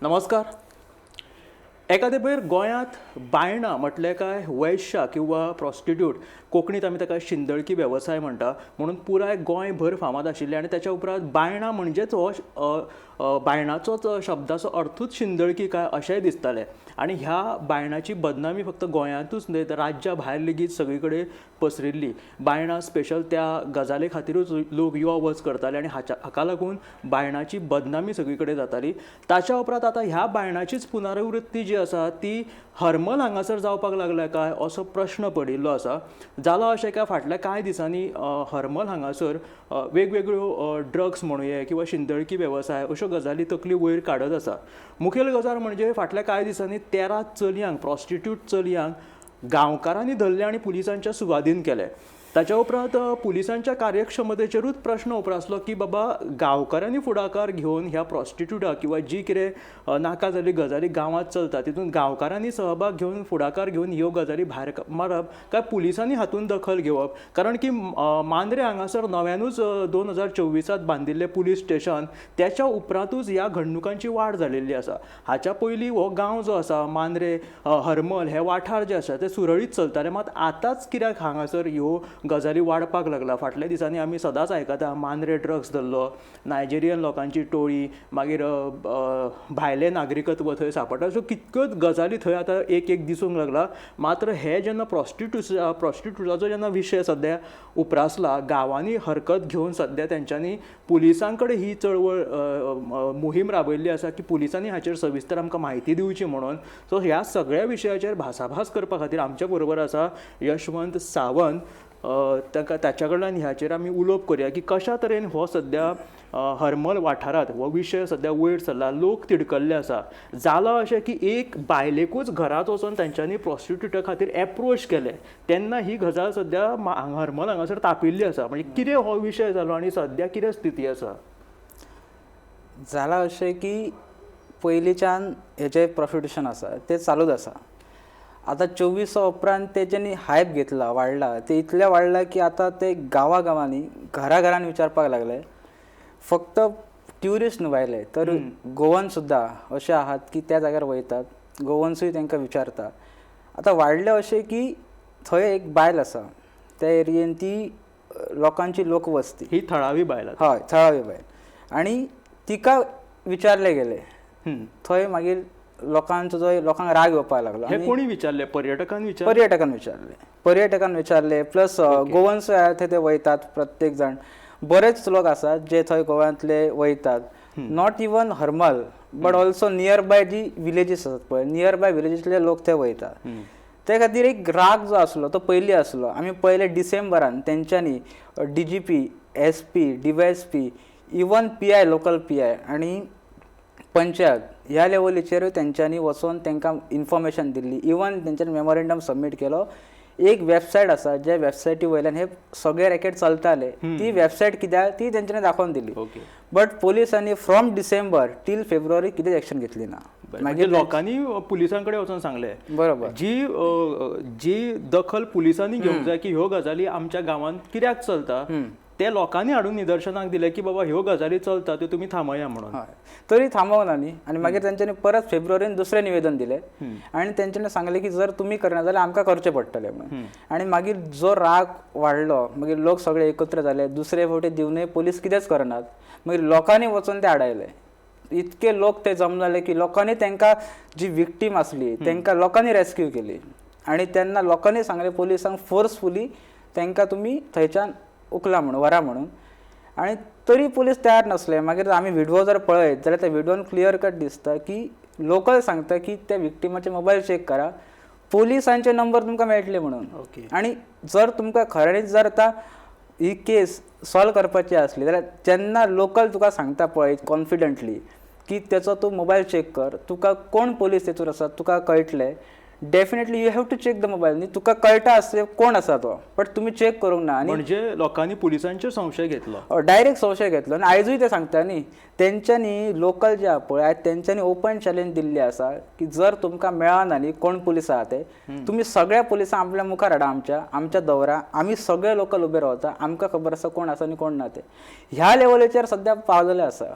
नमस्कार. एकादे पयर गोंयांत बायणां म्हटलें काय वैश्या किंवा प्रॉस्टिट्यूट, कोंकणीत आमी ताका शिंदळकी वेवसाय म्हणटा, म्हणून पुराय गोंयभर फामाद आशिल्लें. आनी त्याच्या उपरांत बायणां म्हणजेच हो बायणाचोच शब्दाचो अर्थूच शिंदळकी काय अशेंय दिसतालें. आनी ह्या बायणाची बदनामी फक्त गोंयांतूच न्हय तर राज्या भायर लेगीत सगळी कडेन पसरिल्ली. बायणां स्पेशल त्या गजाली खातीरूच लोक यो वच करताले आनी हाका लागून बायणाची बदनामी सगळी कडेन जाताली. ताच्या उपरांत आतां ह्या बायणाचीच पुनरावृत्ती जी आसा ती हरमल हांगासर जावपाक लागल्या काय असो प्रश्न पडिल्लो आसा. जाला अशें काय फाटल्या कांय दिसांनी हरमल हांगासर वेगवेगळ्यो ड्रग्स म्हणुये किंवा शिंदळकी वेवसाय अश्यो गजाली तकली वयर काडत आसा. मुखेल गजाल म्हणजे फाटल्या कांय दिसांनी 13 चलयांक, प्रॉस्टिट्यूट चलयांक गांवकारांनी धरले आनी पुलिसांच्या सुवादीन केले. ताच्या उपरांत पुलिसांच्या कार्यक्षमतेचेरूच प्रश्न उप्रासलो की बाबा गांवकारांनी फुडाकार घेवन ह्या प्रॉस्टिट्युटाक किंवा जी कितें नाका जाल्ली गजाली गांवांत चलता तितून गांवकारांनी सहभाग घेवन फुडाकार घेवन ह्यो गजाली भायर मारप काय पुलिसांनी हातूंत दखल घेवप. कारण की मांद्रे हांगासर नव्यानूच 2024 बांदिल्लें पुलीस स्टेशन, त्याच्या उपरांतूच ह्या घडणुकांची वाड जालेली आसा. हाच्या पयलीं हो गांव जो आसा मांद्रे, हरमल हे वाठार जे आसा ते सुरळीत चलताले, मात आतांच कित्याक हांगासर ह्यो गजाली वाडपाक लागला. फाटल्या दिसांनी आमी सदांच आयकता मांद्रे ड्रग्स धरलो, नायजेरियन लोकांची टोळी, मागीर भायले नागरिकत्व थंय सांपडटा. सो कितक्योच गजाली थंय आतां एक एक दिसूंक लागला. मात्र हे जेन्ना प्रॉस्टिट्युटाचो जेन्ना विशय सद्या उप्रासला, गांवांनी हरकत घेवन सद्या तेंच्यांनी पुलिसां कडेन ही चळवळ मोहीम राबयल्ली आसा की पुलिसांनी हाचेर सविस्तर आमकां म्हायती दिवची म्हणून. सो ह्या सगळ्या विशयाचेर भासाभास करपा खातीर आमच्या बरोबर आसा यशवंत सावंत. ताका ताच्या कडल्यान ह्याचेर आमी उलोवप करुया की कशा तरेन हो सद्या हरमल वाठारांत हो विशय सद्या वयर सरला, लोक तिडकल्ले आसा. जालां अशें की एक बायलेकूच घरांत वचोन तेंच्यांनी प्रॉस्टिट्युटा खातीर एप्रोच केलें, तेन्ना ही गजाल सद्या हरमल हांगासर तापिल्ली आसा. म्हणजे कितें हो विशय जालो आनी सद्या कितें स्थिती आसा? जालां अशें की पयलींच्यान हेजें प्रॉस्टिट्युशन आसा तें चालूच आसा. आतां 24 उपरांत तेच्यांनी हायप घेतला, वाडला, ते इतलें वाडला की आतां ते गांवा गांवांनी घरा घरान विचारपाक लागले. फक्त ट्युरिस्ट न्हू भायले, तर गोवन सुद्दां अशे आहात की त्या जाग्यार वयतात, गोवन्सूय तांकां विचारता. आतां वाडलें अशें की थंय एक बायल आसा त्या एरियेन, ती लोकांची लोकवस्ती, ही थळावी बायल? हय, थळावी बायल. आनी तिका विचारलें गेलें थंय. मागीर लोकांचो जो लोकांक राग येवपाक लागलो. हे कोणी विचारले? पर्यटकान विचारले? पर्यटकान विचारले, पर्यटकान विचारले, प्लस गोवन्स थंय ते वयतात प्रत्येक जाण. बरेच लोक आसात जे थंय गोव्यांतले वयतात, not even Harmal but also near by जी विलेजीस आसात पळय, नियर बाय विलेजीसले लोक थंय वयतात. ते खातीर एक राग जो आसलो तो पयलीं आसलो. आमी पयले डिसेंबरान तेंच्यांनी DGP, SP, DYSP, even PI, local PI आनी पंचायत ह्या लेवलीचेरूय तेंच्यांनी वचोन तांकां इन्फॉर्मेशन दिल्ली. इवन तेंच्यांनी मेमोरेंडम सबमीट केलो. एक वेबसायट आसा, ज्या वेबसायटी वयल्यान हे सगळे रॅकेट चलताले, ती वेबसायट कित्याक ती तेंच्यांनी दाखोवन दिली. बट पोलिसांनी फ्रॉम डिसेंबर टील फेब्रुवारी कितेंच एक्शन घेतली ना. मागीर लोकांनी पुलिसां कडेन वचोन सांगलें? बरोबर. जी जी दखल पुलिसांनी घेवंक जाय की ह्यो गजाली आमच्या गांवांत कित्याक चलता, ते लोकांनी हाडून निदर्शनाक दिलें की बाबा ह्यो गजाली चलता, त्यो तुमी थांबया म्हणून. हय, तरी थांबवना न्ही. आनी मागीर तेंच्यांनी परत फेब्रुवारीन दुसरें निवेदन दिलें आनी तेंच्यांनी सांगलें की जर तुमी करना जाल्यार आमकां करचें पडटलें म्हणून. आनी मागीर जो राग वाडलो, मागीर लोक सगळे एकत्र जाले. दुसरे फावटी दिवनूय पोलीस कितेंच करनात. मागीर लोकांनी वचोन ते आडायले. इतके लोक ते जम जाले की लोकांनी तांकां, जी विक्टीम आसली तांकां लोकांनी रेस्क्यू केली. आनी तेन्ना लोकांनी सांगलें पोलिसांक फोर्सफुली तांकां तुमी थंयच्यान उखला म्हणून, व्हरा म्हणून. आनी तरी पोलीस तयार नासले. मागीर आमी विडिओ जर पळयत जाल्यार त्या विडियोन क्लियर कट दिसता की लोकल सांगता की त्या विक्टिमाचे मोबायल चॅक करा, पोलिसांचे नंबर तुमकां मेळटले म्हणून. आनी जर तुमकां खऱ्यांनीच जर आतां ही केस सॉल्व करपाची आसली जाल्यार जेन्ना लोकल तुका सांगता पळय कॉन्फिडंटली की तेचो तूं मोबायल चॅक कर, तुका कोण पोलीस तेतूर आसा तुका कळटलें, definitely you have to check the mobile न्ही. तुका कळटा आसलें कोण आसा तो, बट तुमी चॅक करूंक ना आनी म्हणजे लोकांनी पुलिसांचेर संशय घेतलो. डायरेक्ट संशय घेतलो. आनी आयजूय ते सांगता न्ही, तेंच्यांनी लोकल जे आहा पळय, आयज तेंच्यांनी ओपन चॅलेंज दिल्ली आसा की जर तुमकां मेळना न्ही कोण पुलीस आहा ते, तुमी सगळ्या पुलिसांक आपल्या मुखार हाडा, आमच्या आमच्या दवरा, आमी सगळे लोकल उबे रावता, आमकां खबर आसा कोण आसा आनी कोण ना ते. ह्या लेवलीचेर सद्या पावलेले आसा.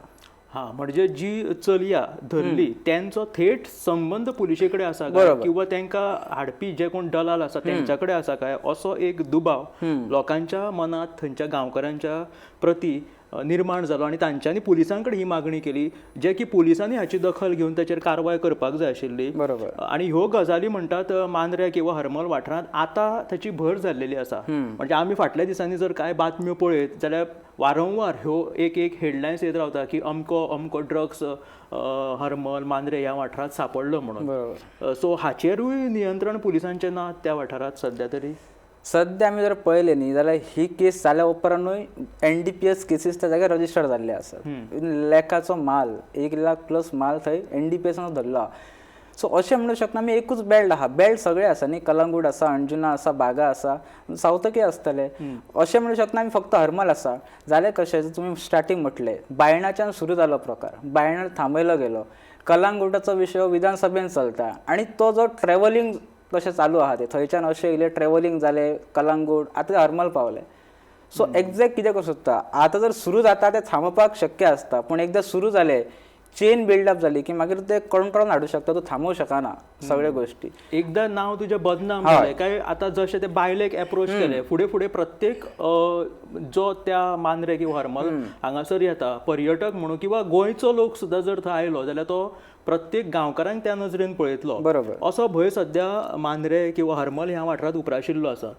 हा, म्हणजे जी चलया धरली त्यांचो थेट संबंध पुलिशे कडेन आसा काय किंवा तांकां हाडपी जे कोण दलाल आसा तेंच्या कडेन आसा काय असो एक दुबाव लोकांच्या मनांत थंयच्या गांवकारांच्या प्रती निर्माण जालो आनी तांच्यांनी पुलिसां कडेन ही मागणी केली, जे की पुलिसांनी हाची दखल घेवन ताचेर कारवाय करपाक जाय आशिल्ली. बरोबर. आनी ह्यो गजाली म्हणटात मांद्रे किंवा हरमल वाठारांत आतां ताची भर जाल्लेली आसा. म्हणजे आमी फाटल्या दिसांनी जर कांय बातम्यो पळयत जाल्यार वारंवार ह्यो एक एक हेडलायन्स येत रावता की अमको अमको ड्रग्स हरमल मांद्रे ह्या वाठारांत सापडलो म्हणून. बरोबर. सो हाचेरूय नियंत्रण पुलिसांचें ना त्या वाठारांत सद्या तरी. सद्या आमी जर पळयलें न्ही जाल्यार ही केस जाल्या उपरांतूय NDPS cases त्या जाग्यार रजिस्टर जाल्ले आसात. लेखाचो माल 1 लाख प्लस माल थंय NDPS धरला. सो अशें म्हणूंक शकना आमी एकूच बेल्ट आहा, बेल्ट सगळे आसा न्ही, कलंगूट आसा, अंजुना आसा, बागा आसा, सावथकी आसतले. अशें म्हणूंक शकना आमी फक्त हरमल आसा. जालें कशें, तुमी स्टार्टींग म्हटलें बायणाच्यान सुरू जालो प्रकार, बायणार थांबयलो गेलो, कलंगूटाचो विशय विधानसभेन चलता आनी तो जो ट्रेवलिंग कशें चालू आहा ते थंयच्यान अशें येयलें, ट्रेवलिंग जालें कलंगूट, आतां हरमल पावलें. सो एग्जॅक्ट कितें करूं सोदता आतां जर सुरू जाता तें थांबोवपाक शक्य आसता, पूण एकदां सुरू जालें चेन बिल्डअप जाली की मागीर ते कंट्रोल हाडूं शकता, तूं थांबोवंक शकना सगळ्यो गोश्टी. एकदां नांव तुजें बदनाम जालें काय आतां जशें ते बायलेक एप्रोच केलें, फुडें फुडें प्रत्येक जो त्या मांद्रे किंवा हरमल हांगासर येता पर्यटक म्हणून किंवा गोंयचो लोक सुद्दां जर थंय आयलो जाल्यार तो प्रत्येक गांवकारांक त्या नजरेन पळयतलो. बरोबर. असो भंय सद्या मांद्रे किंवा हरमल ह्या वाठारांत उप्राशिल्लो आसा.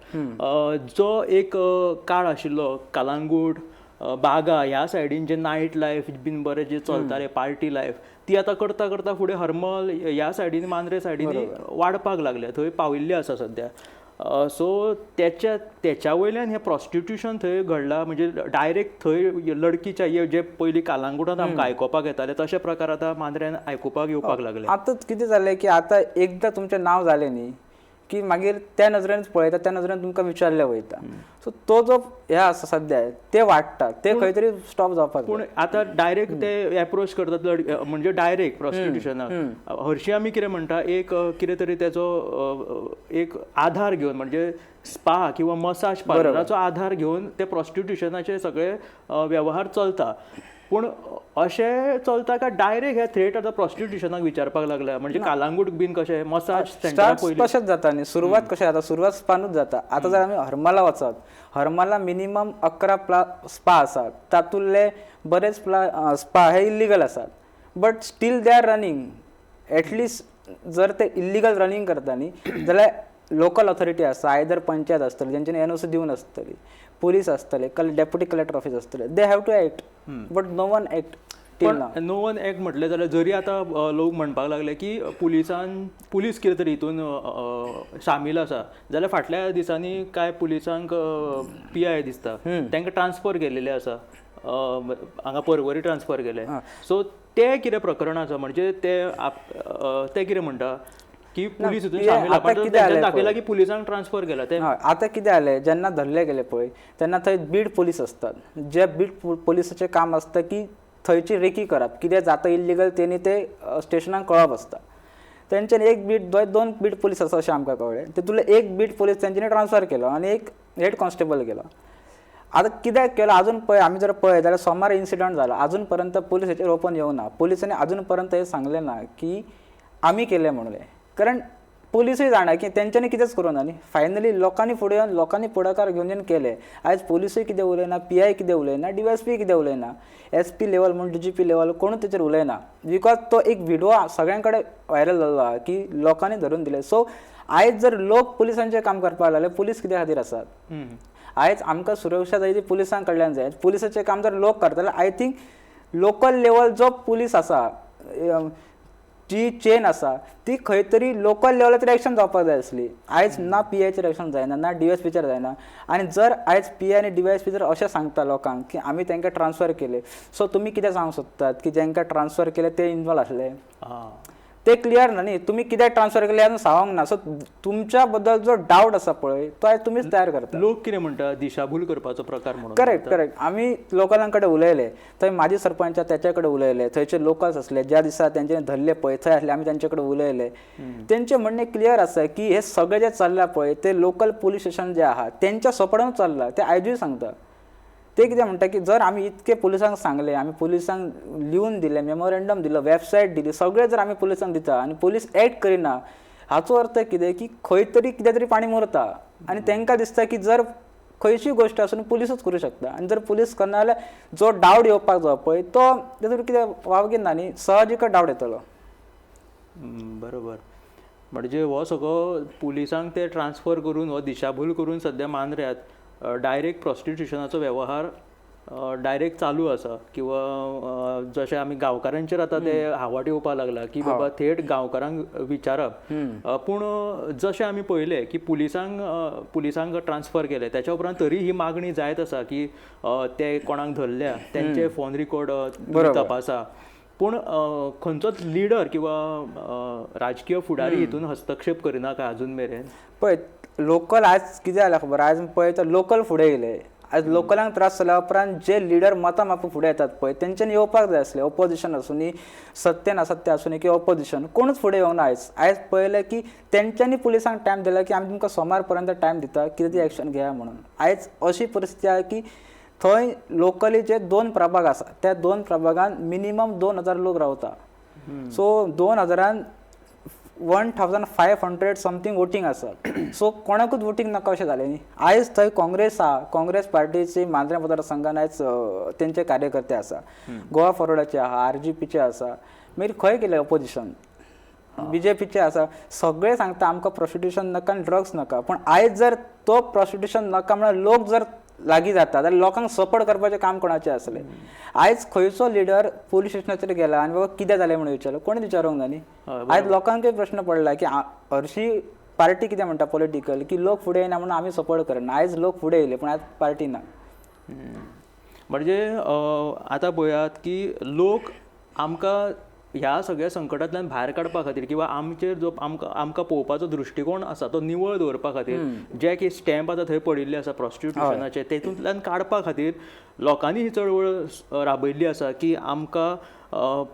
जो एक काळ आशिल्लो कलांगूट बागा ह्या सायडीन जे नायट लायफ बीन बरें जे चलताले पार्टी लायफ ती आतां करता करता फुडें हरमल ह्या सायडीन मांद्रे सायडीन वाडपाक लागल्या, थंय पाविल्ले आसा सद्या. सो तेच्या वयल्यान हें प्रॉस्टिट्युशन थंय घडलां, म्हणजे डायरेक्ट थंय लडकी चाहिए जे पयलीं कालांगुटांत आमकां आयकुपाक येताले तशे प्रकार आतां मांद्र्यान आयकुपाक येवपाक लागले. आतां कितें जालें की आतां एकदां तुमचें नांव जालें न्ही की मागीर त्या नजरेन पळयता, त्या नजरेन तुमकां विचारलें वयता. सो तो जो हे आसा सद्या ते वाडटा, ते खंय तरी स्टॉप जावपाक. पूण आतां डायरेक्ट ते एप्रोच करतात म्हणजे डायरेक्ट प्रॉस्टिट्युशनाक. हरशीं आमी कितें म्हणटा एक कितें तरी तेचो एक आधार घेवन म्हणजे स्पा किंवा मसाज पार्लराचो आधार घेवन ते प्रॉस्टिट्युशनाचे सगळे वेव्हार चलता, पूण अशें चलता काय डायरेक्ट हे थेट आतां प्रॉस्टिट्युशनाक विचारपाक लागल्या? म्हणजे कालांगूट बीन कशें मसाज सेंटर तशेंच जाता न्ही, सुरवात कशें जाता, सुरवात स्पानूच जाता. आतां जर आमी हरमला वचत, हरमला मिनिमम 11 स्पा आसात, तातूंतले बरेच स्पा हे इल्लिगल आसात, but still they are running. At least जर ते इल्लिगल रनिंग करता न्ही जाल्यार लोकल ऑथॉरिटी आसा, आयदर पंचायत आसतली जेंच्यांनी NOC दिवन आसतली, पुलीस आसतले, डेप्युटी कलेक्टर ऑफिस आसतले, they have to act, but no one act. पण नो वन एक्ट म्हटलें जाल्यार जरी आतां लोक म्हणपाक लागले की पुलीस कितें तरी हितून सामील आसा, जाल्यार फाटल्या दिसांनी कांय पुलिसांक PI दिसता तांकां ट्रान्सफर केलेले आसा, हांगा पर्वरी ट्रान्सफर केले. सो ते कितें प्रकरण आसा म्हणजे ते कितें म्हणटा की पुलीस हितून सामील दाखयला की पुलिसांक ट्रान्सफर केला. ते आतां कितें जालें, जेन्ना धरले गेले पळय तेन्ना थंय बीड पुलीस आसतात, जे बीड पुलिसाचें काम आसता की थंयची रेकी करप, कितें जाता इल्लिगल तेणी ते स्टेशनाक कळप आसता. तेंच्यानी एक बीट दोन बीट पुलीस आसा अशें आमकां कळ्ळें, तितूंतले एक बीट पुलीस तेंच्यांनी ट्रान्सफर केलो आनी एक हेड कॉन्स्टेबल केलो. आतां कित्याक केलो आजून पळय आमी जर पळयत जाल्यार सोमार इन्सिडंट जाला, आजून पर्यंत पुलीस हेचेर ओपन येवना, पुलिसांनी आजून पर्यंत हें सांगलें ना की आमी केलें म्हणून, कारण पुलिसूय जाणा की तेंच्यांनी कितेंच करूं ना न्ही. फायनली लोकांनी फुडें येवन लोकांनी फुडाकार घेवन येवन केलें. आयज पुलिसूय कितें उलयना, PI कितें उलयना, DYSP कितें उलयना, SP level म्हूण DGP level कोणूच तेचेर उलयना, because तो एक विडियो सगळ्यां कडेन व्हायरल जाल्लो आहा की लोकांनी धरून दिले. सो आयज जर लोक पुलिसांचें काम करपाक लागले, पुलीस कित्या खातीर आसात? आयज आमकां सुरक्षा जाय ती पुलिसां कडल्यान जाय. पुलिसाचें काम जर लोक करतले, I think local level जो पुलीस आसा, जी चेन आसा ती खंय तरी लोकल लेवलाचेर एक्शन जावपाक जाय आसली. आयज ना PIचेर एक्शन जायना, ना DSPचेर जायना. आनी जर आयज PI आनी DYSP जर अशें सांगता लोकांक की आमी तांकां ट्रान्सफर केले, सो तुमी कितें सांगूंक सोदतात की जांकां ट्रान्सफर केले ते इनवॉल्व आसले? ते क्लियर ना न्ही, तुमी कित्याक ट्रान्सफर केले अजून सांगूंक ना. सो तुमच्या बद्दल जो डावट आसा पळय तो आयज तुमीच तयार करता. लोक कितें म्हणटा दिशाभूल करपाचो प्रकार म्हणून. Correct correct. आमी लोकलां कडेन उलयले, थंय माजी सरपंच तेच्या कडेन उलयले, थंयचे लोकल्स आसले ज्या दिसा तेंच्यांनी धरले पळय थंय आसले, आमी तेंचे कडेन उलयले. तेंचें म्हणणें क्लियर आसा की हे सगळें जें चल्लां पळय ते लोकल पुलीस स्टेशन जे आहा तेंच्या सपोर्टानूच चल्लां, ते आयजूय सांगता. ते कितें म्हणटा की जर आमी इतके पुलिसांक सांगलें, आमी पुलिसांक लिवून दिलें, मेमोरेंडम दिलो, वेबसायट दिली, सगळें जर आमी पुलिसांक दिता आनी पुलीस एक्ट करिना, हाचो अर्थ कितें की खंय तरी कितें तरी पाणी मुरता आनी तांकां दिसता की जर खंयचीय गोश्ट आसून पुलिसूच करूं शकता आनी जर पुलीस करना जाल्यार जो डावट येवपाक जाय पळय तो तेतून कितें वावगीना न्ही, सहजीकच डावट येतलो. बरोबर. म्हणजे हो सगळो पुलिसांक ते ट्रान्सफर करून हो दिशाभूल करून सद्या मांद्र्यांत डायरेक्ट प्रोस्टिट्युशनाचो वेव्हार डायरेक्ट चालू आसा किंवा जशें आमी गांवकारांचेर आतां ते हावाट येवपाक लागला की बाबा थेट गांवकारांक विचारप. पूण जशें आमी पळयलें की पुलिसांक ट्रान्सफर केले त्याच्या उपरांत तरी ही मागणी जायत आसा की ते कोणाक धरल्या तेंचे फोन रिकॉर्ड तपासा. पूण खंयचोच लिडर किंवा राजकीय फुडारी हितून हस्तक्षेप करिना काय अजून मेरेन? पळय लोकल आज कितें जालें खबर, आज पळय तर लोकल फुडें येयले. आज लोकलांक त्रास जाल्या उपरांत जे लिडर मतां मागपाक फुडें येतात पळय तेंच्यांनी येवपाक जाय आसलें. ओपोजिशन आसूनी, सत्तेन आसात ते आसूनी किंवा ओपोजिशन कोणूच फुडें येवना. आयज आयज पळयलें की तेंच्यांनी पुलिसांक टायम दिला की आमी तुमकां सोमार पर्यंत टायम दिता कितें ती एक्शन घेया म्हणून. आयज अशी परिस्थिती आहा की थंय लोकली जे 2 प्रभाग आसा त्या 2 प्रभागान मिनिमम 2000 लोक रावता. सो 2000 1500 समथींग वोटींग आसा. सो कोणाकूच वोटींग नाका अशें जालें न्ही. आयज थंय काँग्रेस आहा, काँग्रेस पार्टीची मांद्रें मतदारसंघान आयज तेंचे कार्यकर्ते आसा, गोवा फॉरवर्डाचे आहा, RGPचे आसा, मागीर खंय गेले ओपोजिशन, BJPचे आसा, सगळे सांगता आमकां प्रोस्टिट्युशन नाका आनी ड्रग्स नाका. पूण आयज जर तो प्रोस्टिट्युशन नाका म्हणल्यार लोक जर लागीं जाता जाल्यार लोकांक सपोर्ट करपाचें काम कोणाचें आसलें? आयज खंयचो लिडर पोलीस स्टेशनाचेर गेला आनी बाबा कितें जालें म्हणून विचारलें, कोणें विचारूंक ना न्ही. आयज लोकांकय प्रश्न पडला की हरशी पार्टी कितें म्हणटा पॉलिटिकल की लोक फुडें येना म्हणून आमी सपोर्ट करना. आयज लोक फुडें येयले पूण आयज पार्टी ना. म्हणजे आतां पळयात की लोक आमकां ह्या सगळ्या संकटांतल्यान भायर काडपा खातीर किंवा आमचेर जो आमकां पळोवपाचो दृश्टिकोण आसा तो निवळ दवरपा खातीर जे की स्टॅम्प आतां थंय पडिल्ले आसा प्रोस्टिट्युशनाचे तेतूंतल्यान काडपा खातीर लोकांनी ही चळवळ राबयल्ली आसा की आमकां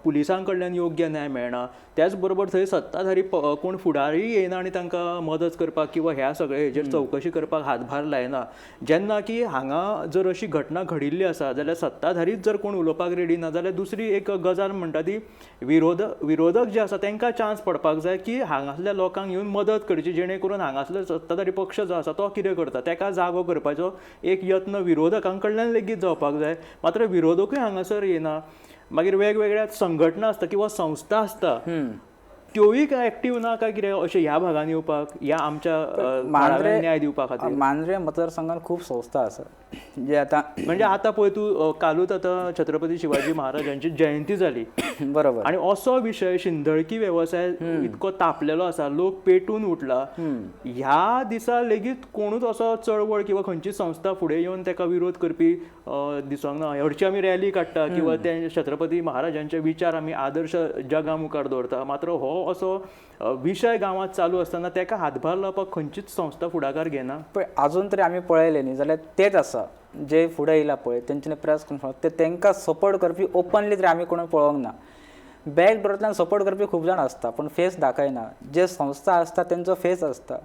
पुलिसां कडल्यान योग्य न्याय मेळना, त्याच बरोबर थंय सत्ताधारी कोण फुडारी येयना आनी तांकां मदत करपाक किंवा ह्या सगळे हेजेर चवकशी करपाक हातभार लायना. जेन्ना की हांगा जर अशी घटना घडिल्ली आसा जाल्यार सत्ताधारीच जर कोण उलोवपाक रेडी ना जाल्यार दुसरी एक गजाल म्हणटा ती विरोधक जे आसा तांकां चान्स पडपाक जाय की हांगासल्या लोकांक येवन मदत करची, जेणे करून हांगासलो सत्ताधारी पक्ष जो आसा तो कितें करता ताका जागो करपाचो एक यत्न विरोधकां कडल्यान लेगीत जावपाक जाय. मात्र विरोधकूय हांगासर येना. मागीर वेगवेगळ्या संघटना आसता किंवा संस्था आसता त्योय काय एक्टीव ना काय कितें अशें ह्या भागान येवपाक ह्या आमच्या न्याय दिवपा खातीर? मांद्रे मतदारसंघात खूब संस्था आसा जे आतां म्हणजे आतां पळय तूं कालूच आतां छत्रपती शिवाजी महाराजांची जयंती जाली, बरोबर, आनी असो विशय शिंदळकी वेवसाय इतको तापलेलो आसा, लोक पेटून उठला, ह्या दिसा लेगीत कोणूच असो चळवळ किंवा खंयची संस्था फुडें येवन ताका विरोध करपी दिसोंक ना. हरशी आमी रॅली काडटा किंवा ते छत्रपती महाराजांचे विचार आमी आदर्श जगा मुखार दवरता, मात्र हो असो विशय गांवांत चालू आसतना ताका हातभार लावपाक खंयचीच संस्था फुडाकार घेना. पळय अजून तरी आमी पळयलें न्ही जाल्यार तेच आसा जे फुडें येयला पळय तेंच्यांनी प्रेस कॉन्फरन्स ते तांकां सपोर्ट करपी ओपनली तरी आमी कोणूय पळोवंक ना. बॅक डोरांतल्यान सपोर्ट करपी खूब जाण आसता पूण फेस दाखयना. जे संस्था आसता तेंचो फेस आसता.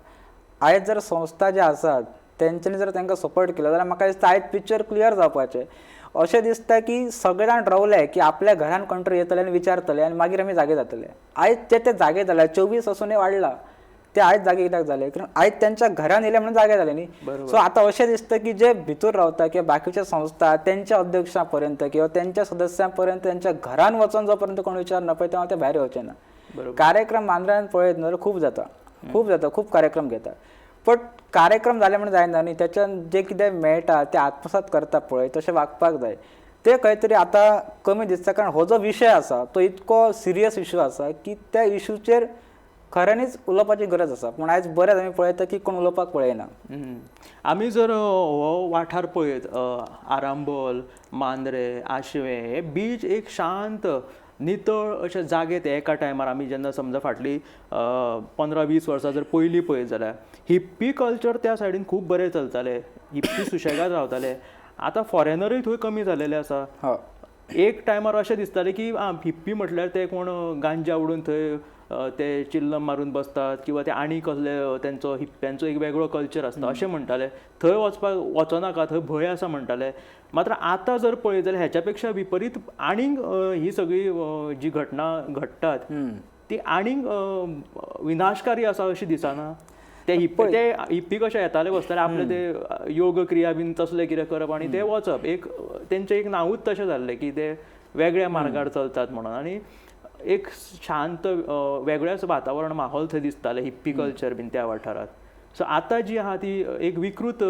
आयज जर संस्था जे आसात तेंच्यांनी जर तांकां सपोर्ट केलो जाल्यार म्हाका दिसता आयज पिक्चर क्लियर जावपाचें. अशें दिसता की सगळे जाण रावले की आपल्या घरान कोण तरी येतले आनी विचारतले आनी मागीर आमी जागे जातले. आयज ते ते जागे जाले, 24 आसूनय वाडला, ते आयज जागे कित्याक जाले? कारण आयज त्यांच्या घरान येयले म्हणून जागे जाले न्ही. सो आतां अशें दिसता की जे भितर रावता किंवा बाकीच्या संस्था तेंच्या अध्यक्षा पर्यंत किंवा तेंच्या सदस्यां पर्यंत तेंच्या घरान वचोन जो पर्यंत कोण विचार ना पळय तेन्ना ते भायर येवचे ना. कार्यक्रम मांद्र्यान पळयत न्हू जाल्यार खूब जाता, खूब जाता, खूब कार्यक्रम घेता, बट कार्यक्रम जाले म्हणून जायना न्ही. तेच्यान जे कितें मेळटा तें आत्मसात करता पळय तशें वागपाक जाय. ते खंय तरी आतां कमी दिसता, कारण हो जो विशय आसा तो इतको सिरियस इशू आसा की त्या इशूचेर खऱ्यांनीच उलोवपाची गरज आसा. पूण आयज बरेंच आमी पळयता की कोण उलोवपाक पळयना. आमी जर हो वाठार पळयत, आरांबोल, मांद्रे, आशवें हे बीच एक शांत नितळ अशे जागे ते एका टायमार आमी जेन्ना समजा फाटली 15-20 वर्सां जर पयलीं पळयत जाल्यार हिप्पी कल्चर त्या सायडीन खूब बरें चलतालें, हिप्पी सुशेगाद रावताले. आतां फॉरेनरूय थंय कमी जालेले आसा. एक टायमार अशें दिसतालें की आं हिप्पी म्हटल्यार ते कोण गांजा उडोवन थंय ते चिल्लम मारून बसतात किंवा ते आनी कसले तेंचो हिप्प्यांचो एक वेगळो कल्चर आसता अशें म्हणटाले. थंय वचपाक वचनाका, थंय भंय आसा म्हणटाले. मात्र आतां जर पळयत जाल्यार ह्याच्या पेक्षा विपरीत आनीक ही सगळी जी घटना घडटात ती आनीक विनाशकारी आसा अशी दिसना. ते हिप्पी कशे येताले बसताले आपले ते योग क्रिया बीन तसले कितें करप आनी ते वचप, एक तेंचें एक नांवूच तशें जाल्लें की ते वेगळ्या मार्गार चलतात म्हणून, आनी एक शांत वेगळेंच वातावरण माहोल थंय दिसतालें हिप्पी कल्चर बीन त्या वाठारांत. सो आतां जी आहा ती एक विकृत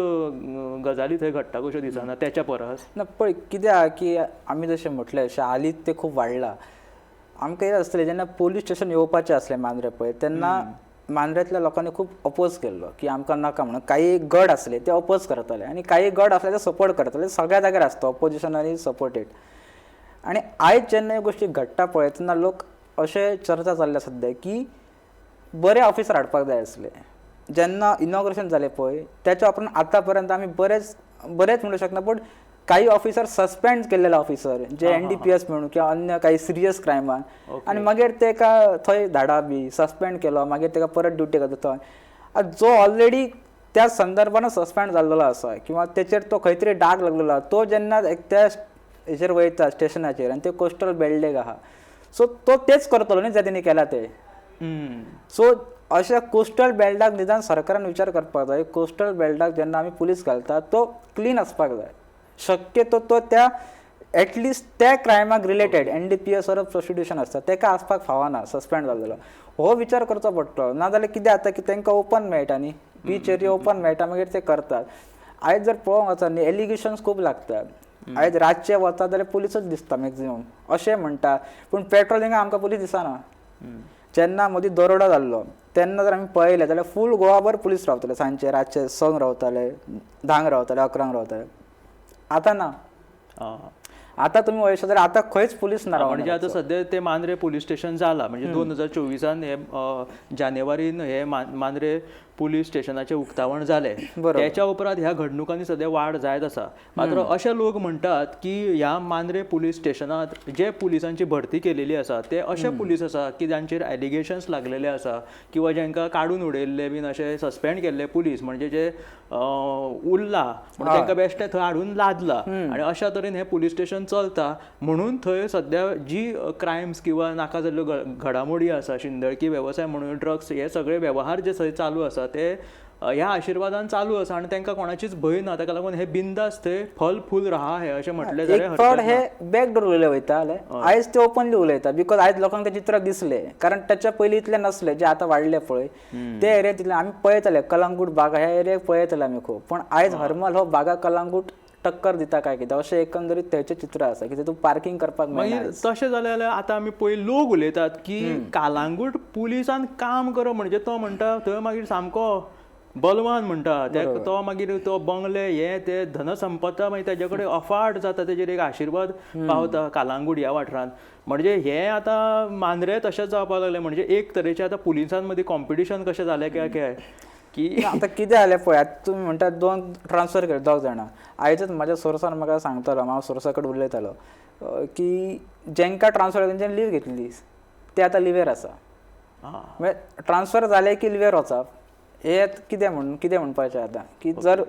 गजाली थंय घडटा कश्यो दिसना तेच्या परस. ना पळय कितें आहा की आमी जशें म्हटलें अशें हालींच तें खूब वाडलां. आमकां कितें आसतलें जेन्ना पोलीस स्टेशन येवपाचें आसलें मांद्रे पळय तेन्ना मांद्रेंतल्या लोकांनी खूब अपोज केल्लो की आमकां नाका म्हणून. काही गड आसले ते अपोज करताले आनी काही गड आसले ते सपोर्ट करताले. सगळ्या जाग्यार आसता ऑपोजिशन आनी सपोर्टेड. आनी आयज जेन्ना ह्यो गोश्टी घडटा पळय तेन्ना लोक अशें चर्चा चल्ल्या सद्या की बरे ऑफिसर हाडपाक जाय आसले. जेन्ना इनॉग्रेशन जालें पळय त्याच्या उपरांत आतां पर्यंत आमी बरेच बरेच म्हणू शकना पूण काही ऑफिसर सस्पेंड केल्लेले ऑफिसर जे NDPS म्हणून किंवा अन्य काही सिरियस क्रायमान आनी मागीर तेका थंय धाडा बी सस्पेंड केलो मागीर तेका परत ड्युटी घालता थंय. आतां जो ऑलरेडी त्या संदर्भान सस्पेंड जाल्लेलो आसा किंवा तेचेर तो खंय तरी डाग लागलेलो आसा तो जेन्ना त्या हेचेर वयता स्टेशनाचेर आनी ते कोस्टल बेल्डेक आहा सो तो तेच करतलो न्ही जे तेणी केला ते. सो अशा कोस्टल बेल्टाक निदान सरकारान विचार करपाक जाय. कोस्टल बेल्टाक जेन्ना आमी पुलीस घालता तो क्लीन आसपाक जाय. शक्यतो तो त्या एटलिस्ट त्या क्रायमाक रिलेटेड NDPS or prostitution आसता तेका आसपाक फावना सस्पेंड जाल्लेलो. हो विचार करचो पडटलो. नाजाल्यार कितें जाता की तांकां ओपन मेळटा न्ही, बीच एरिया ओपन मेळटा मागीर ते करतात. आयज जर पळोवंक वचत न्ही एलिगेशन्स खूब लागतात. आयज रातचे वता जाल्यार पुलिसूच दिसता मॅक्झिमम अशें म्हणटा पूण पेट्रोलिंगाक आमकां पुलीस दिसना. जेन्ना मदीं दरोडो जाल्लो तेन्ना जर आमी पळयलें जाल्यार फूल गोवाभर पुलीस रावताले, सांजचे रातचे 6 रावताले, 10 रावताले, 11 रावताले. आतां ना. आतां तुमी वयशा जाल्यार आतां खंयच पुलीस ना. म्हणजे आतां सद्या ते मांद्रे पुलीस स्टेशन जाला, म्हणजे 2024 हे जानेवारीन हे मांद्रे पुलीस स्टेशनाचें उक्तावण जालें. त्याच्या उपरांत ह्या घडणुकांनी सद्या वाड जायत आसा. मात्र अशे लोक म्हणटात की ह्या मांद्रे पुलीस स्टेशनांत जे पुलिसांची भरती केलेली आसा ते अशे पुलीस आसा की जांचेर एलिगेशन्स लागलेले आसा किंवा जांकां काडून उडयल्ले बीन अशे सस्पेंड केल्ले पुलीस, म्हणजे जे उरला म्हणून तांकां बेश्टे थंय हाडून लादला आनी अशा तरेन हें पुलीस स्टेशन चलता. म्हणून थंय सद्या जी क्रायम्स किंवा नाका जाल्ल्यो घडामोडी आसा, शिंदळकी वेवसाय म्हणून ड्रग्स हे सगळे वेव्हार जे थंय चालू आसा ते ह्या आशिर्वादान चालू आसा आनी तांकां कोणाचीच भंय ना. ताका लागून हे बिंदास थंय फल फूल रहा है अशें म्हटलें जाल्यार एक हे बॅकडोर उलयले वयताले, आयज ते ओपनली उलयता because आयज लोकांक ते चित्र दिसले. कारण त्याच्या पयलीं इतले नसले जे आतां वाडले पळय ते एरिया तितले आमी पळयताले. कलंगूट बागा ह्या एरियाक पळयताले आमी खूब, पूण आयज हरमल हो बागा कलंगूट टक्कर दिता काय कितें अशें एकंदरीत थंयचें चित्र आसा की तूं पार्किंग करपाक मागीर तशें जालें जाल्यार आतां आमी पळय लोक उलयतात की कालांगूट पुलिसान काम करप म्हणजे तो म्हणटा थंय मागीर सामको बलवान म्हणटा तो, मागीर तो बंगले हे ते धनसंपत्ता मागीर ताजे कडेन अफाट जाता, तेजेर एक आशिर्वाद पावता कालांगूट ह्या वाठारांत. म्हणजे हे आतां मांद्रे तशेंच जावपाक लागलें. म्हणजे एक तरेचें आतां पुलिसां मदीं कॉम्पिटिशन कशें जालें काय काय की आतां कितें जालें पळय, आतां तुमी म्हणटा 2 ट्रान्सफर केले 2 जाणां. आयजच म्हाज्या सोर्सान म्हाका सांगतालो, हांव सोर्सा कडेन उलयतालो की जेंकां ट्रान्सफर तेंच्यांनी लीव घेतली ते आतां लिवेर आसा. म्हणजे ट्रान्सफर जाले की लिवेर वचप हे कितें म्हणून कितें म्हणपाचें आतां की जर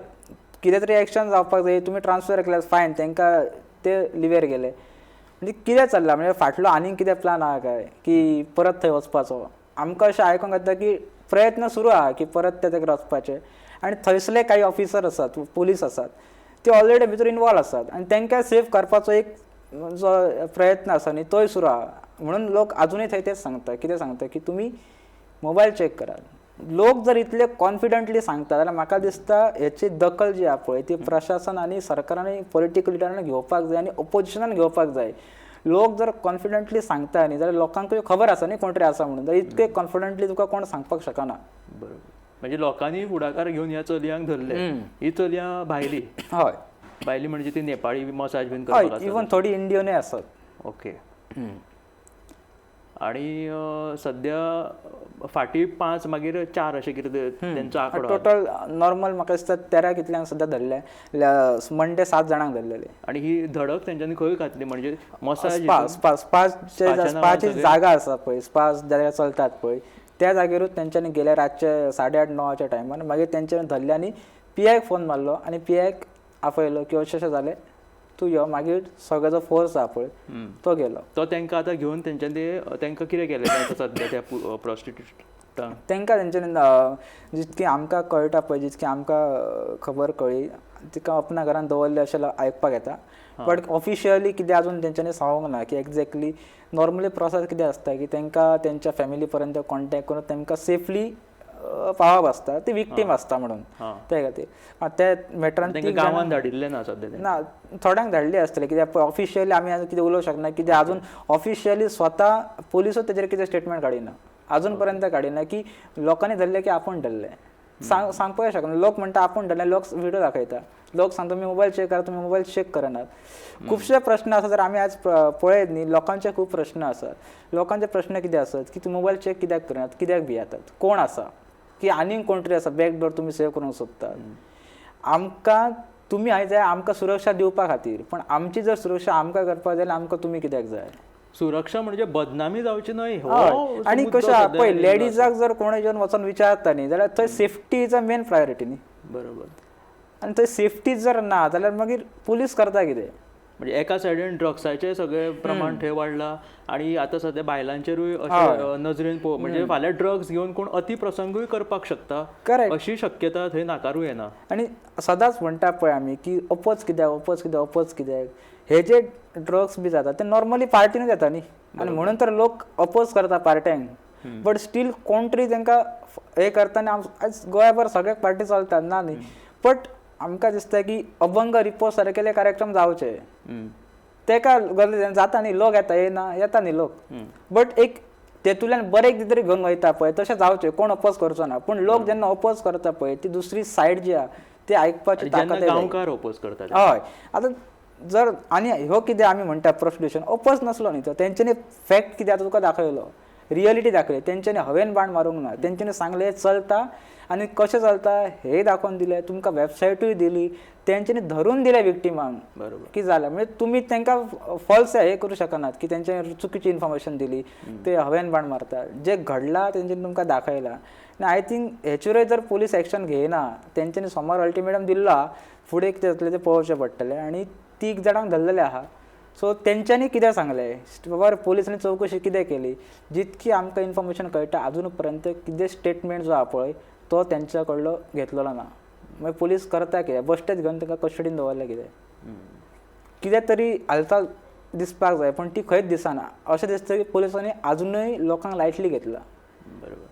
कितें तरी एक्शन जावपाक जाय, तुमी ट्रान्सफर केल्यार फायन, तांकां ते लिवेर गेले म्हणजे कितें चल्लां. म्हणजे फाटलो आनीक कितें प्लान आहा काय की परत थंय वचपाचो. आमकां अशें आयकोंक येता की प्रयत्न सुरू आहा की परत ते ताका वचपाचे आनी थंयसले काही ऑफिसर आसात पुलीस आसात ते ऑलरेडी भितर इनवॉल्व आसात आनी तांकां सेफ करपाचो एक जो प्रयत्न आसा न्ही तोय सुरू आहा. म्हणून लोक आजुनूय थंय तेच सांगता, कितें सांगता की तुमी मोबायल चॅक करात. लोक जर इतले कॉन्फिडंटली सांगता जाल्यार म्हाका दिसता हेची दखल जी आहा पळय ती प्रशासन आनी सरकारान पॉलिटिकल लिडरान घेवपाक जाय आनी ओपोजिशनान घेवपाक जाय. लोक जर कॉन्फिडंटली सांगता न्ही जाल्यार लोकांकूय खबर आसा न्ही कोण तरी आसा म्हणून, जाल्यार इतके कॉन्फिडंटली तुका कोण सांगपाक शकना. बरोबर, म्हणजे लोकांनी फुडाकार घेवन ह्या चलयांक धरले. ही चलयां भायली, हय भायली म्हणजे ती नेपाळी मसाज बीन करपाक, इवन थोडी इंडियनूय आसात. ओके, आणि सद्या फाटीं 5 मागीर 4 अशें कितें तेंचो आंकडो. टोटल नॉर्मल म्हाका दिसता 13 कितल्यांक सद्या धरले, मंडे 7 जाणांक धरलेले. आनी ही धडक तेंच्यांनी खंय घातली म्हणजे मसाज स्पा स्पा स्पाची जागा आसा पळय, स्पा जाग्यार चलतात पळय त्या जागेरूच तेंच्यांनी गेले रातचे 8:30 9च्या टायमार. मागीर तेंच्यांनी धरले आनी पी आयक फोन मारलो आनी पी आयक आपयलो की अशें अशें जालें तूं यो. मागीर सगळो जो फोर्स आहा पळय तो गेलो. तो तांकां आतां घेवन तेंच्यांनी तांकां कितें केलें सद्या त्या प्रोस्टिट्यूटांक? तांकां तेंच्यांनी जितकी आमकां कळटा पळय, जितकी आमकां खबर कळ्ळी तिका अपना घरान दवरले अशें आयकपाक येता. बट ऑफिशियली कितें अजून तेंच्यांनी सांगूंक ना की एक्झॅक्टली नॉर्मली प्रोसेस कितें आसता की तांकां तेंच्या फॅमिली पर्यंत कॉन्टेक्ट करून तांकां सेफली पावप आसता, ती विक्टीम आसता म्हणून ते खातीर त्या मॅटरान गांवान धाडिल्लें ना सद्या? ना, थोड्यांक धाडली आसतले कित्याक ऑफिशियली आमी आजून कितें उलोवंक शकना कित्याक अजून ऑफिशियली स्वता पोलिसूच तेजेर कितें स्टेटमेंट काडिना, अजून पर्यंत काडिना की लोकांनी धरले की आपूण धरले. सांगपाक शकना. लोक म्हणटा आपूण धरले, लोक व्हिडिओ दाखयता, लोक सांगता तुमी मोबायल चॅक करा, तुमी मोबायल चॅक करनात. खुबशे प्रश्न आसा जर आमी आज पळयत न्ही, लोकांचे खूब प्रश्न आसात. लोकांचे प्रश्न कितें आसत की तुमी मोबायल चॅक कित्याक करनात, कित्याक भियेतात, कोण आसा की आनीक कोण तरी आसा बॅक डोर तुमी सेव करूंक सोदतात. आमकां तुमी आयज जाय आमकां सुरक्षा दिवपा खातीर, पण आमची जर सुरक्षा आमकां करपाक जाय जाल्यार आमकां तुमी कित्याक जाय? सुरक्षा म्हणजे बदनामी जावची न्हय. आनी कशें पळय लेडीजाक जर कोण येवन वचोन विचारता न्ही जाल्यार थंय safety is a main priority न्ही. बरोबर. आनी थंय सेफ्टी जर ना जाल्यार मागीर पुलीस करता कितें? म्हणजे एका सायडीन ड्रग्साचें सगळें प्रमाण थंय वाडलां आनी आतां सद्या बायलांचेरूय अशें नजरेन पळोवप म्हणजे फाल्यां ड्रग्स घेवन कोण अतिप्रसंगूय करपाक शकता. करेक्ट. अशी शक्यता थंय नाकारूं येना. आनी सदांच म्हणटा पळय आमी की अपोज कित्याक, अपोज कित्याक, अपोज कित्याक. हे जे ड्रग्स बी जाता ते नॉर्मली पार्टीनूच येता न्ही, आनी म्हणून तर लोक अपोज करता पार्ट्यांक, बट स्टील कोण तरी तांकां हे करता. आनी आयज गोंयाभर सगळ्याक पार्टी चलतात ना न्ही, बट आमकां दिसता की अभंग रिपोज सारकेले कार्यक्रम जावचे, तेका गरज जाता न्ही, लोक येता येना येता न्ही लोक, बट एक तेतूंतल्यान बरें कितें तरी घेवन वयता पळय तशें जावचें, कोण अपोज करचो ना. पूण लोक जेन्ना अपोज करता पळय ती दुसरी सायड जी आहा ती आयकपाची ताकद. गांवकार अपोज करता. हय. आतां जर आनी ह्यो कितें आमी म्हणटा प्रोस्टिट्यूशन अपोज नासलो न्ही तो, तेंच्यांनी फॅक्ट कितें आतां तुका दाखयलो, रियलिटी दाखयली, तेंच्यांनी हवेन बाण मारूंक ना, तेंच्यांनी सांगलें चलता आनी कशें चलता हें दाखोवन दिलें, तुमकां वेबसायटूय दिली, तेंच्यांनी धरून दिलें विक्टिमांक. बरोबर. की जालें म्हणजे तुमी तांकां फॉल्स हे करूं शकनात की तेंच्यांनी चुकीची इन्फॉर्मेशन दिली, ते हवेन बाण मारता, जें घडलां तेंच्यांनी तुमकां दाखयलां. आनी I think हेचेरूय जर पोलीस एक्शन घेयना, तेंच्यांनी सोमार अल्टिमेटम दिल्लो, फुडें कितें जातलें तें पळोवचें पडटलें. आनी 3 जाणांक धरलेलें आहा, सो तेंच्यांनी कितें सांगलें बाबा पोलिसांनी चवकशी कितें केली, जितकी आमकां इन्फॉर्मेशन कळटा आजून पर्यंत कितें स्टेटमेंट जो आहा पळय तो तेंच्या कडलो घेतलेलो ना. मागीर पोलीस करता कितें, बश्टेच घेवन तांकां कस्टडीन दवरलें, कितें कितें तरी हालचाल दिसपाक जाय, पूण ती खंयच दिसना. अशें दिसता की पोलिसांनी आजुनूय लोकांक लायटली घेतला. बरोबर.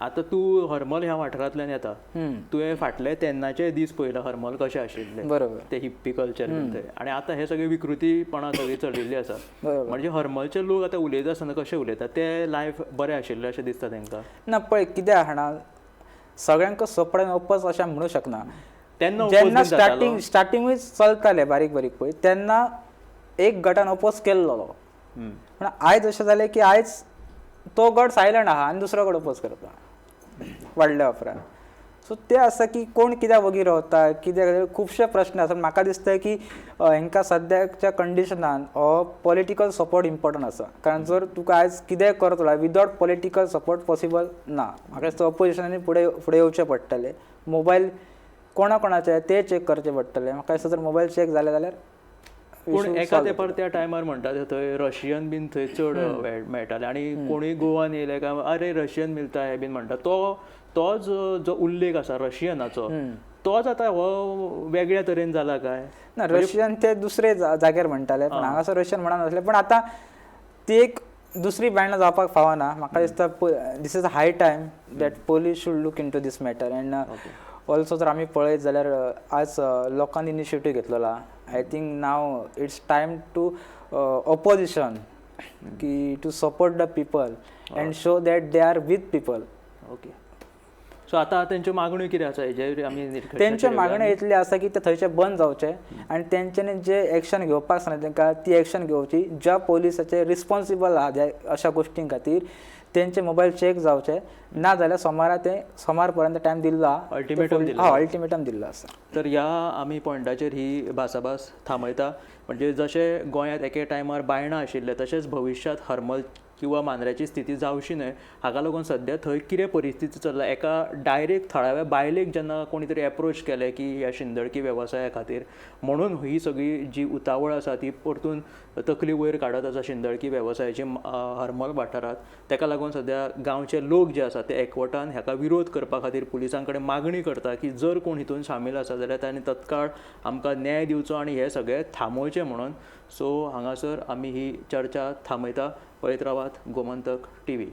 आतां तूं हरमल ह्या वाठारांतल्यान येता, तुवें फाटले तेन्नाचे दीस पळयला हरमल कशें आशिल्ले. बरोबर. ते हिप्पी कल्चर आनी आतां हे सगळे विकृतीपणा सगळी चलिल्ली आसा. म्हणजे हरमलचे लोक आतां उलयता आसतना कशें उलयता, ते लायफ बरें आशिल्लें अशें दिसता तांकां? ना पळय कितें आहा, सगळ्यांक सपड्यान अपोज अशें म्हणूं शकना. तेन्ना जेन्ना स्टार्टिंगूच चलताले बारीक बारीक पळय तेन्ना एक गटान अपोज केल्लो, पूण आयज अशें जालें की आयज तो गट सायलंट आहा आनी दुसरो गट अपोज करता वाडल्या उपरांत. सो ते आसा की कोण कित्याक वगी रावता, कित्याक खुबशे प्रश्न आसा. म्हाका दिसता की हांकां सद्याच्या कंडिशनान हो पॉलिटिकल सपोर्ट इम्पॉर्टंट आसा, कारण जर तुका आयज कितेंय करतलो विदावट पॉलिटिकल सपोर्ट पॉसिबल ना. म्हाका दिसता ऑपोजिशनांनी फुडें फुडें येवचें पडटलें, मोबायल कोणा कोणाचे ते चॅक करचे पडटले. म्हाका दिसता जर मोबायल चॅक जाले जाल्यार. पूण एका तेंपार त्या टायमार म्हणटा थंय रशियन बीन थंय चड मेळटाले आनी कोणूय गोवान येयले काय अरे रशियन मिलता हे बीन म्हणटा, तोच जो उल्लेख आसा रशियनाचो तोच आतां हो वेगळ्या तरेन जाला काय ना? रशियन ते दुसरे जाग्यार म्हणटाले, पण हांगासर रशियन म्हणा नासले. पण आतां ती एक दुसरी बँड जावपाक फावना. म्हाका दिसता this is high time that police should look into this matter. And also जर आमी पळयत जाल्यार आज लोकांनी इनिशिएटीव घेतलेलो, I think now it's time to opposition की to support the people and show that they are with people. Okay. So आतां तेंच्यो मागण्यो कितें आसा हेजेर आमी निरक्षाचेर तेंच्यो येवया. मागण्यो इतली आसा की ते थंयचे बंद जावचे आनी तेंच्यांनी जे एक्शन घेवपाक सांगलें तांकां ती एक्शन घेवची. ज्या पोलिसाचे रिस्पोन्सिबल आहा ज्या अशा गोश्टीं खातीर तेंचे मोबायल चॅक जावचे, ना जाल्यार सोमारा ते सोमार पर्यंत टायम दिल्लो आहा. Ultimatum दिल्लो. हय, अल्टिमेटम दिल्लो आसा. तर ह्या आमी पॉयंटाचेर ही भासाभास थांबयता. म्हणजे जशें गोंयांत एके टायमार बायणां आशिल्लें तशेंच भविश्यांत हरमल किंवा मांद्र्याची स्थिती जावची न्हय हाका लागून सद्या थंय कितें परिस्थिती चल्ला, एका डायरेक्ट थळाव्या बायलेक जेन्ना कोणी तरी एप्रोच केलें की ह्या शिंदळकी वेवसाया खातीर, म्हणून ही सगळी जी उतावळ आसा ती परतून तकली वयर काडत आसा शिंदळकी वेवसायाची हरमल वाठारांत. ताका लागून सद्या गांवचे लोक जे आसा ते एकवटान हाका विरोध करपा खातीर पुलिसां कडेन मागणी करता की जर कोण हितून सामील आसा जाल्यार तांणी तत्काळ आमकां न्याय दिवचो आनी हें सगळें थांबोवचें म्हणून. सो हांगासर आमी ही चर्चा थांबयता. पळयत रावात गोमंतक टीव्ही.